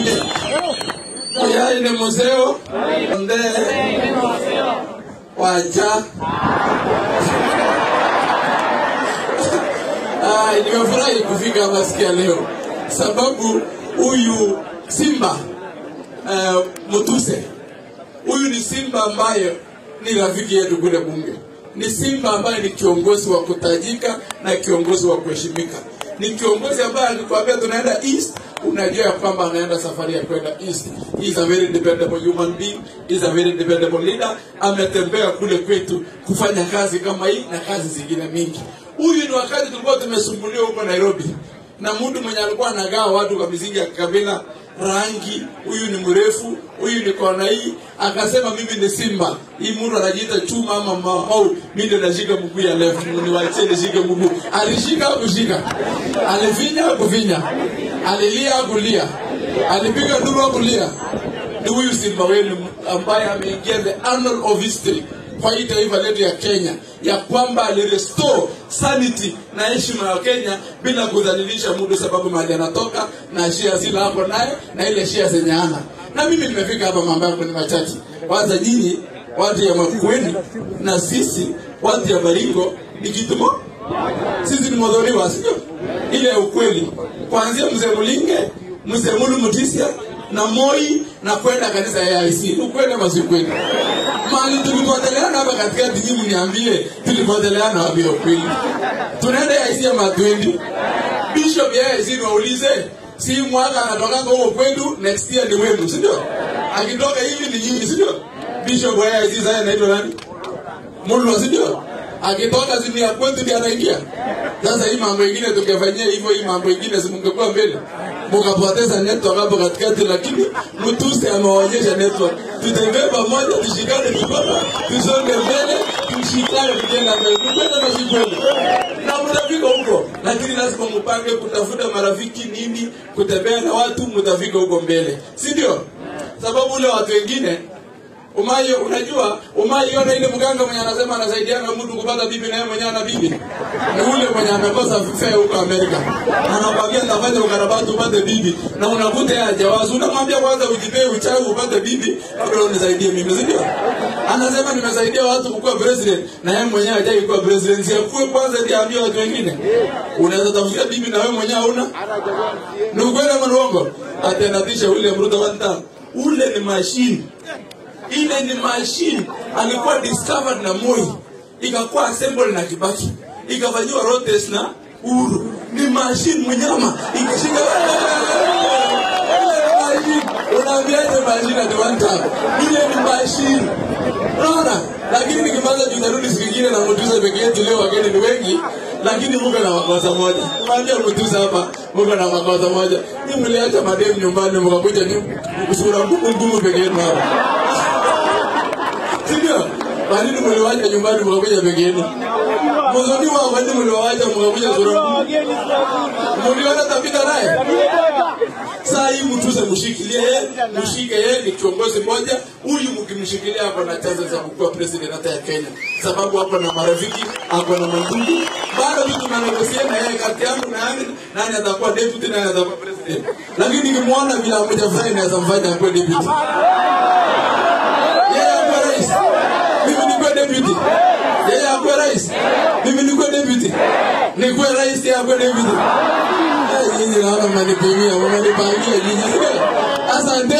Jamani. Yai ni museo. Nde. Wacha. Nimefurahi kufika hapa siku ya leo. Sababu huyu Simba Mutuse, huyu ni Simba ambaye ni rafiki yetu kule bunge. Ni Simba ambaye ni kiongozi wa kutajika na kiongozi wa kuheshimika. Ni kiongozi ambaye alikwambia tunaenda East, unajua ya kwamba anaenda safari ya kwenda East. He is a very dependable human being, he is a very dependable leader. Ametembea kule kwetu kufanya kazi kama hii na kazi zingine mingi. Huyu ni wakati tulikuwa tumesumbuliwa huko Nairobi na mtu mwenye alikuwa anagawa watu kwa misingi ya kabila, rangi, huyu ni mrefu, huyu ni kona hii, akasema mimi ni Simba. Hii mtu anajiita chuma ama mau, mimi ndio nashika mguu ya left, mniwaachie nishike mguu. Alishika kushika. Alifinya kufinya. Alilia kulia. Alipiga nduru kulia. Ni huyu Simba wenu ambaye ameingia the annal of history kwa hii taifa letu ya Kenya, ya kwamba alirestore sanity na heshima ya Kenya bila kudhalilisha mtu sababu mahali anatoka na shia zile hapo naye na ile shia zenye ana. Na mimi nimefika hapa, mambo yangu ni machache. Kwanza nyinyi watu ya Makueni na sisi watu ya Baringo ni kitu moja. Sisi ni modhoriwa, sio? Ile ukweli. Kuanzia mzee Mulinge, mzee Mulu Mutisia na Moi na kwenda kanisa ya AIC. Ukweli ama si ukweli? Mali tulipoteleana hapa katikati, nyinyi mniambie tulipoteleana wapi ukweli? Tunaenda AIC ama twendi? Bishop ya AIC niwaulize, si mwaka anatoka huko kwenu, next year ni wenu, si ndio? Akitoka hivi ni nyinyi, si ndio? Bishop wa AIC sasa anaitwa nani? Mulwa, si ndio? Akitoka si ni ya kwetu ndiye anaingia. Sasa hii mambo mengine tukifanyia hivyo, hii mambo mengine si mungekuwa mbele. Mukapoteza network hapo katikati, lakini Mutuse amewaonyesha network. Tutembee pamoja, tushikane mikono, tusonge mbele, tushikane tukienda mbele. Tukwenda na sikwenda. Na mtafika huko, lakini lazima mpange kutafuta marafiki nini, kutembea na watu, mtafika huko mbele. Si ndio? Sababu ule watu wengine Umayo, unajua, umayo ile mganga mwenye anasema anasaidiana mtu kupata bibi na yeye mwenyewe ana bibi. Ni ule mwenye amekosa fare huko Amerika. Anakuambia nitafanya ukarabati upate bibi na unakuta yeye hajawazo. Unamwambia kwanza ujipee uchawi upate bibi kabla unisaidie mimi, si ndio? Anasema nimesaidia watu kuwa president na yeye mwenyewe hajai kuwa president. Si akuwe kwanza ndiye aambie watu wengine. Unaweza tafuta bibi na wewe mwenyewe huna? Ni ukweli ama uongo? Atenatisha William Ruto one time. Ule ni machine. Ile ni machine alikuwa discovered na Moi, ikakuwa assembled na Kibaki, ikafanyiwa road test na Uhuru. Ni machine mnyama ikishika. Ile ni machine. Unaambiaje machine at one time? Ile ni machine. Unaona? Lakini nikimaliza tutarudi siku nyingine na Mutuse peke yetu leo, wageni ni wengi, lakini muko na makosa moja. Mwambie Mutuse hapa muko na makosa moja. Ni mliacha mademu nyumbani mkakuja ni sura ngumu ngumu peke yenu hapa. Sivyo? Kwa nini mliwacha nyumbani mkakuja peke yenu? Mwanzoni wao kwa nini mliwacha mkakuja sura ngumu? Mliona tapita naye? Saa hii Mutuse mshikilie yeye, mshike yeye ni kiongozi mmoja. Huyu mkimshikilia hapo na chances za kuwa president hata ya Kenya. Sababu hapo na marafiki, hapo na mandugu. Bado mtu tunanegotiate na yeye kati yangu na yeye, nani atakuwa deputy nani atakuwa president. Lakini nikimwona bila mmoja fulani naweza mfanya akuwe deputy. Yeye akuwe rais. Mimi nikuwe deputy. Yeye akuwe rais. Mimi nikuwe deputy. Nikuwe rais, yeye akuwe deputy. Nyinyi naona mnanipimia, mnanipangia nyinyi. Asante.